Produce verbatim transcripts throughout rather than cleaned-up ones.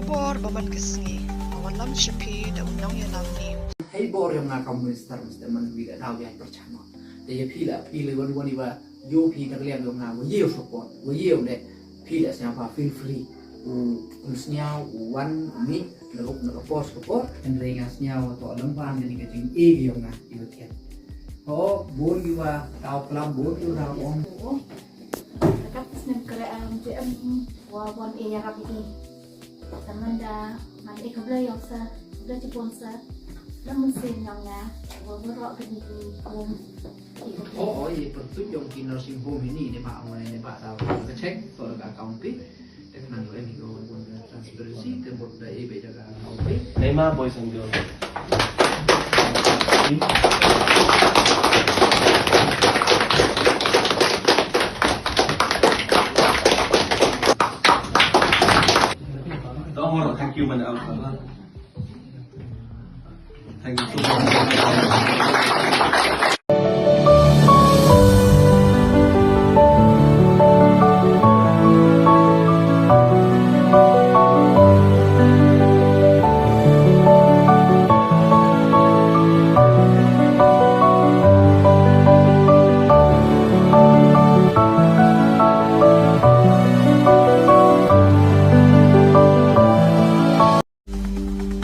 Por ba man ka sngi, ba wan lam sha phi da u nongïalam ni. Hei bor ïa nga kam minister, Mister Manwi da daw ïa pyrchang. Te ïa phi la, phi la wan wan iwa, ïoh phi da ka liang ïa nga, wa ïoh support, wa ïoh le, phi la sñiaw ba feel free. U, um sñiaw, u wan, u mih, na rup, na ka por, ka por. Hynrei nga sñiaw, to lem ban, ni ka jing e ïa nga, ïa thiat. Ho, bun iwa, daw klam, bun iwa daw ong. Kat snem kre am je am wa wan e yarap i. Tamanda man e kable yoksa, kable chipon sa. Namun sen yang ya, wa wa ro kani ki home. Oh, oh, ye pertut yong ki nursing home ini ne ba ong ne ba ta ka check to ka account pi. Te kan lo ini ko wan transparency te bot da e be jaga account pi. Nema boys and girls. Thank you, man. Thank you so much.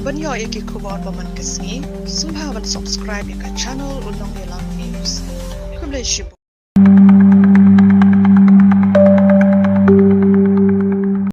Ban ïoh ïa ki khubor ba man ka sngi, sngewbha ban subscribe ïa ka channel U Nongïalam News. Khublei shibun.